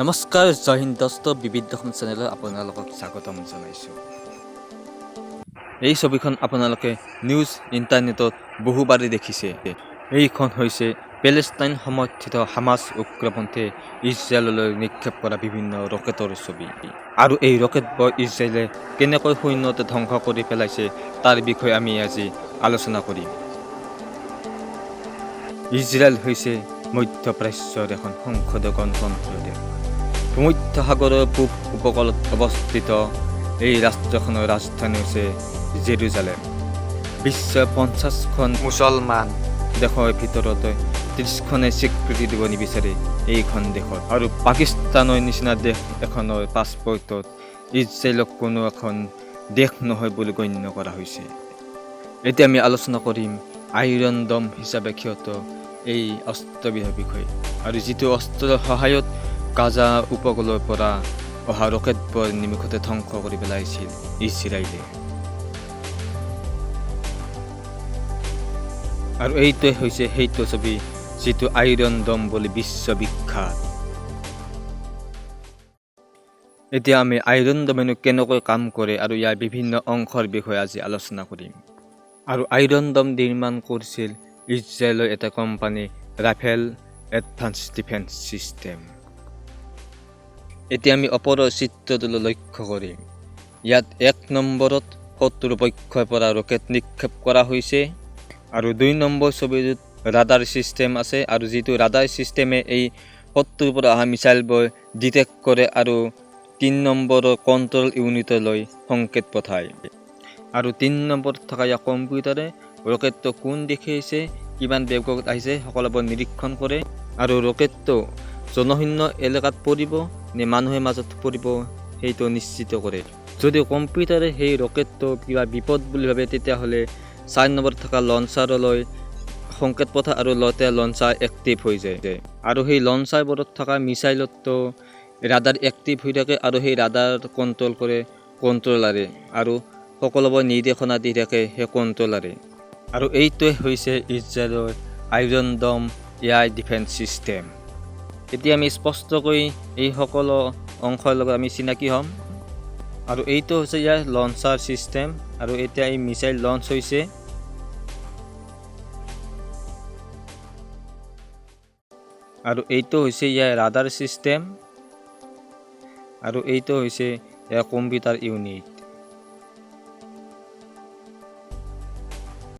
নমস্কাৰ, জয় হিন্দ দোস্ত। বিবিধ অসম চেনেলত আপোনালোকক স্বাগতম জনাইছোঁ। এই ছবিখন আপোনালোকে নিউজ ইণ্টাৰনেটত বহুবাৰেই দেখিছে। এইখন হৈছে পেলেষ্টাইন সমৰ্থিত হামাছ উগ্ৰপন্থীয়ে ইজৰাইললৈ নিক্ষেপ কৰা বিভিন্ন ৰকেটৰ ছবি আৰু এই ৰকেটবোৰ ইজৰাইলে কেনেকৈ শূন্যতে ধ্বংস কৰি পেলাইছে, তাৰ বিষয়ে আমি আজি আলোচনা কৰিম। ইজৰাইল হৈছে মধ্যপ্ৰাচ্যৰ এখন সংসদীয় গণতন্ত্ৰ দেশ। ভূমধ্য সাগৰৰ পূব উপকূলত অৱস্থিত এই ৰাষ্ট্ৰখনৰ ৰাজধানী হৈছে জেৰুজালেম। বিশ্বৰ 50খন মুছলমান দেশৰ ভিতৰত 30খনে স্বীকৃতি দিব নিবিচাৰে এইখন দেশত আৰু পাকিস্তানৰ নিচিনা দেশ এখনৰ পাছপৰ্টত ইজৰাইলক কোনো এখন দেশ নহয় বুলি গণ্য কৰা হৈছে। এতিয়া আমি আলোচনা কৰিম আইৰণ দম হিচাপে খ্যাত এই অস্ত্ৰবিধৰ বিষয়ে আৰু যিটো অস্ত্ৰৰ সহায়ত গাজা উপকূলৰ পৰা অহা ৰকেটবোৰ নিমিষতে ধ্বংস কৰি পেলাইছিল ইজৰাইলে। আৰু এইটোৱে হৈছে সেইটো ছবি, যিটো আইৰণ দম বুলি বিশ্ববিখ্যাত। এতিয়া আমি আইৰণ দমেনো কেনেকৈ কাম কৰে আৰু ইয়াৰ বিভিন্ন অংশৰ বিষয়ে আজি আলোচনা কৰিম। আৰু আইৰণ দম নিৰ্মাণ কৰিছিল ইজৰাইলৰ এটা company Rafael advance defence system. এতিয়া আমি ওপৰৰ চিত্ৰটোলৈ লক্ষ্য কৰিম। ইয়াত 1 নম্বৰত শত্ৰু পক্ষৰ পৰা ৰকেট নিক্ষেপ কৰা হৈছে আৰু 2 নম্বৰ ছবিটোত ৰাডাৰ ছিষ্টেম আছে আৰু যিটো ৰাডাৰ ছিষ্টেমে এই শত্ৰুৰ পৰা অহা মিছাইলবোৰ ডিটেক্ট কৰে আৰু 3 নম্বৰৰ কণ্ট্ৰল ইউনিটলৈ সংকেত পঠায়। আৰু 3 নম্বৰত থকা ইয়াৰ কম্পিউটাৰে ৰকেটটো কোন দিশে আহিছে, কিমান বেগত আহিছে, সকলোবোৰ নিৰীক্ষণ কৰে আৰু ৰকেটটো জনশূন্য এলেকাত পৰিব নে মানুহৰ মাজত পৰিব, সেইটো নিশ্চিত কৰে। যদি কম্পিউটাৰে সেই ৰকেটটো কিবা বিপদ বুলি ভাবে, তেতিয়াহ'লে 4 নম্বৰত থকা লঞ্চাৰলৈ সংকেত পঠায় আৰু লগতে লঞ্চাৰ এক্টিভ হৈ যায়। আৰু সেই লঞ্চাৰবোৰত থকা মিছাইলতো ৰাডাৰ এক্টিভ হৈ থাকে আৰু সেই ৰাডাৰ কণ্ট্ৰল কৰে কণ্ট্ৰলাৰে আৰু সকলোবোৰ নিৰ্দেশনা দি থাকে সেই কণ্ট্ৰলাৰে। আৰু এইটোৱে হৈছে ইজৰাইলৰ আইৰণ দম এয়াৰ ডিফেন্স ছিষ্টেম। এতিয়া আমি স্পষ্টকৈ এই সকলো অংশৰ লগত আমি চিনাকি হ'ম। আৰু এইটো হৈছে ইয়াৰ লঞ্চাৰ ছিষ্টেম আৰু এতিয়া এই মিছাইল লঞ্চ হৈছে। আৰু এইটো হৈছে ইয়াৰ ৰাডাৰ ছিষ্টেম আৰু এইটো হৈছে ইয়াৰ কম্পিউটাৰ ইউনিট।